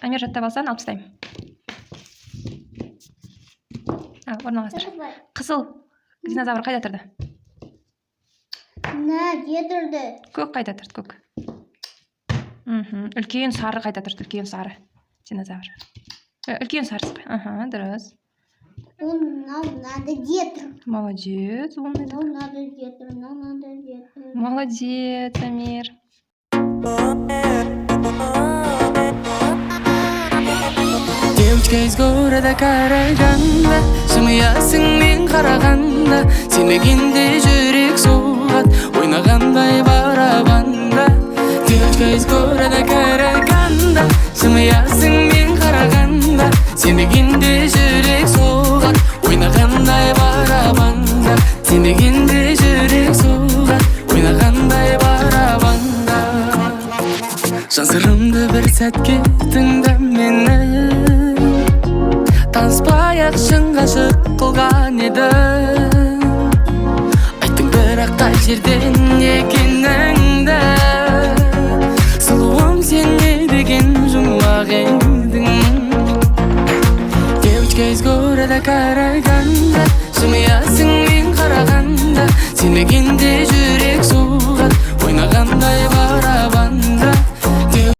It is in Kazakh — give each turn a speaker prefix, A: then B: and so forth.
A: Амир, жаттап алсаң, алып тастаймын. Ал, орналастыр. Қызыл динозавр қайда тұрды?
B: Мына жерде тұрды.
A: Көк қайда тұрды, көк? Үлкен сары қайда тұрды, үлкен сары динозавр? Үлкен сарысы қай? Аха, дұрыс.
B: Он мынау мынада де тұр.
A: Молодец, умный.
B: Мынау мынада де тұр, мынау мынада де тұр.
A: Молодец, Амир.
C: Девочка из города Караганда, жымиясың мен қарағанда, сенбегенде жүрек соғады, ойнағандай барабанда. Девочка из города Караганда, жымиясың мен қарағанда, сенбегенде жүрек соғады, ойнағандай барабанда. Сенбегенде жүрек соғады, ойнағандай барабанда. Жан сырымды бір сәтке тыңда мені. Таныспай ақ шын ғашық қылған едің. Айттың бірақ қай жерден екеніңді. Сұлуым, сен не деген жұмбақ едің? Девочка из города Караганда.